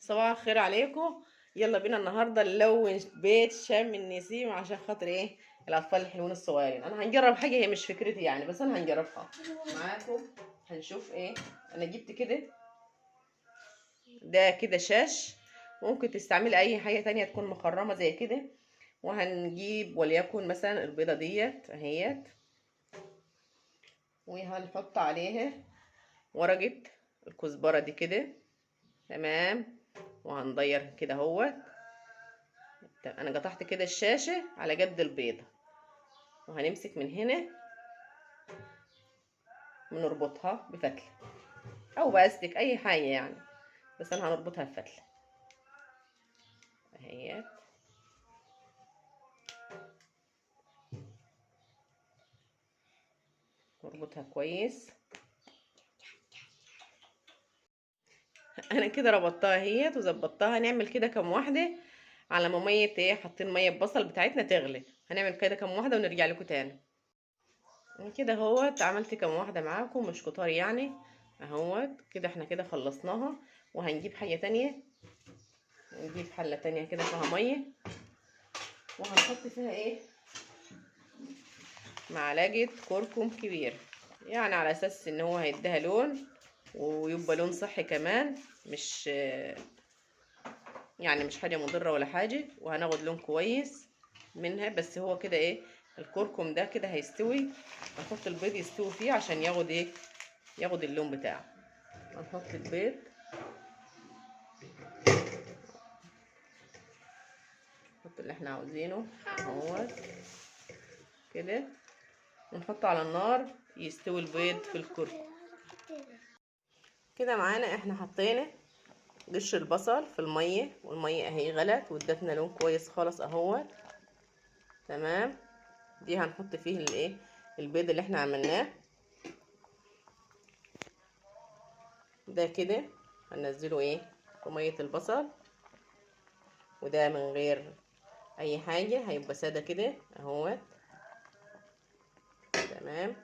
صباح الخير عليكم. يلا بينا النهارده نلون بيت شم النسيم عشان خاطر ايه؟ الاطفال الحلوين الصغيرين. انا هنجرب حاجة هي مش فكرتي يعني، بس انا هنجربها معاكم. هنشوف ايه. انا جبت كده ده كده شاش، ممكن تستعملي اي حاجة تانية تكون مخرمة زي كده. وهنجيب وليكن مثلا البيضة ديت اهيت، وهنحط عليها ورقة الكزبره دي كده، تمام. وهنضير كده اهوت. انا قطعت كده الشاشة على قد البيضة، وهنمسك من هنا ونربطها بفتله او باستك اي حاجة يعني، بس انا هنربطها بفتله اهيت. نربطها كويس. انا كده ربطتها اهيت وظبطتها. هنعمل كده كام واحدة على ما مية ايه، حاطين مية بصل بتاعتنا تغلي. هنعمل كده كام واحدة ونرجع لكم تاني. كده اهوت عملت كام واحدة معاكم، مش كتار يعني اهوت. كده احنا كده خلصناها. وهنجيب حاجة تانية، نجيب حله تانية كده فيها مية، وهنحط فيها ايه، معلقه كركم كبيرة، يعني على اساس ان هو هيديها لون ويبقى لون صحي كمان، مش يعني مش حاجة مضرة ولا حاجة، وهناخد لون كويس منها. بس هو كده ايه، الكركم ده كده هيستوي، هنحط البيض يستوي فيه عشان ياخد ايه، ياخد اللون بتاعه. هنحط البيض، نحط اللي احنا عاوزينه اهوت كده، ونحطه على النار يستوي البيض في الكركم. كده معانا احنا حطينا قشر البصل في المية، والمية اهي غلت وادتنا لون كويس خالص اهوت، تمام. دي هنحط فيه الايه، البيض اللي احنا عملناه ده كده، هننزله ايه في مية البصل، وده من غير اي حاجة، هيبقى ساده كده اهوت، تمام.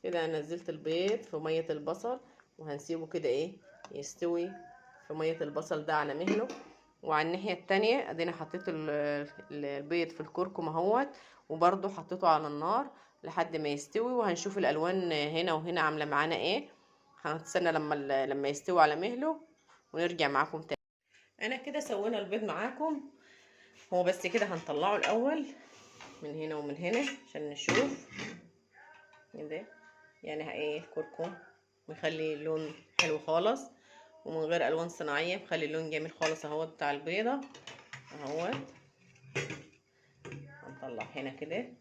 كده نزلت البيض في مية البصل، وهنسيبه كده ايه يستوي في مية البصل ده على مهله. وعلى الناحية التانية ادينا حطيت البيض في الكركم اهوت، وبرده حطيته على النار لحد ما يستوي، وهنشوف الالوان هنا وهنا عامله معانا ايه. هنستنى لما يستوي على مهله ونرجع معاكم تاني. انا كده سوينا البيض معاكم، هو بس كده هنطلعه الاول من هنا ومن هنا عشان نشوف كده يعني ايه. الكركم مخلي اللون حلو خالص، ومن غير الوان صناعية، مخلي اللون جميل خالص اهوت بتاع البيضة اهوت. هنطلع هنا كده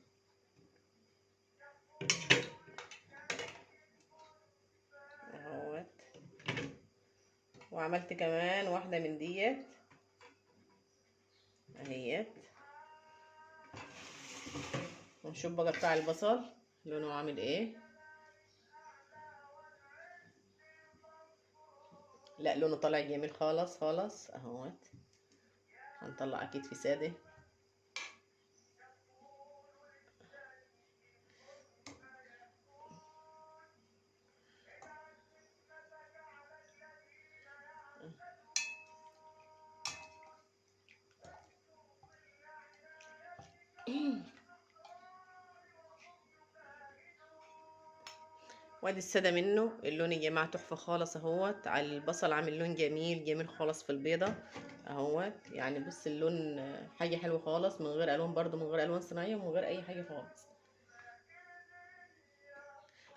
اهوت. وعملت كمان واحدة من ديت اهيت. ونشوف بقى بتاع البصل لونه عامل ايه. لا لونه طالع جميل خالص خالص اهوت. هنطلع اكيد في ساده. وادي السادة منه، اللون يا جماعة تحفة خالص اهوت. على البصل عامل لون جميل جميل خالص في البيضة اهوت. يعني بص اللون حاجة حلوة خالص، من غير الوان برده، من غير الوان صناعية ومن غير اي حاجة خالص.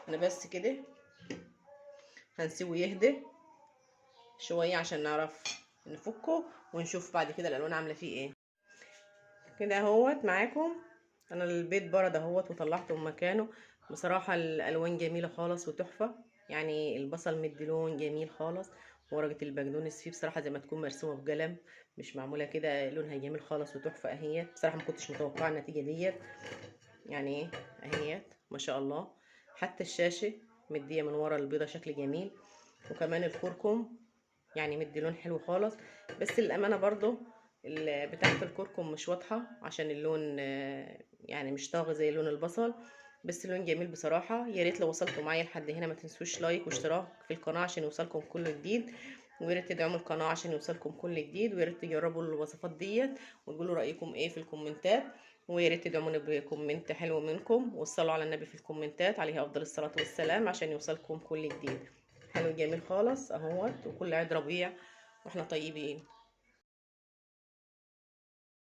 انا بس كده هنسيبه يهدى شوية عشان نعرف نفكه ونشوف بعد كده الالوان عامله فيه ايه. كده اهوت معاكم. انا البيض برد اهوت وطلعته من مكانه. بصراحة الألوان جميلة خالص وتحفة، يعني البصل مدي لون جميل خالص، ورقة البقدونس فيه بصراحة زي ما تكون مرسومة بقلم، مش معمولة كده، لونها جميل خالص وتحفة اهيت. بصراحة ما كنتش متوقعة النتيجة ديت، يعني ايه اهيت ما شاء الله. حتى الشاشة مدية من ورا البيضة شكل جميل، وكمان الكركم يعني مدي لون حلو خالص. بس للأمانة برضو بتاعه الكركم مش واضحة عشان اللون يعني مش طاغي زي لون البصل، بس اللون جميل بصراحة. يا ريت لو وصلتوا معايا لحد هنا ما تنسوش like واشتراك في القناة عشان يوصلكم كل جديد، ويا ريت تدعموا القناة عشان يوصلكم كل جديد، ويا ريت تجربوا الوصفات ديت وتقولوا رايكم ايه في الكومنتات، ويا ريت تدعموني ب comment حلو منكم، وصلوا على النبي في الكومنتات عليه افضل الصلاة والسلام عشان يوصلكم كل جديد. حلو جميل خالص اهوت، وكل عيد ربيع واحنا طيبين.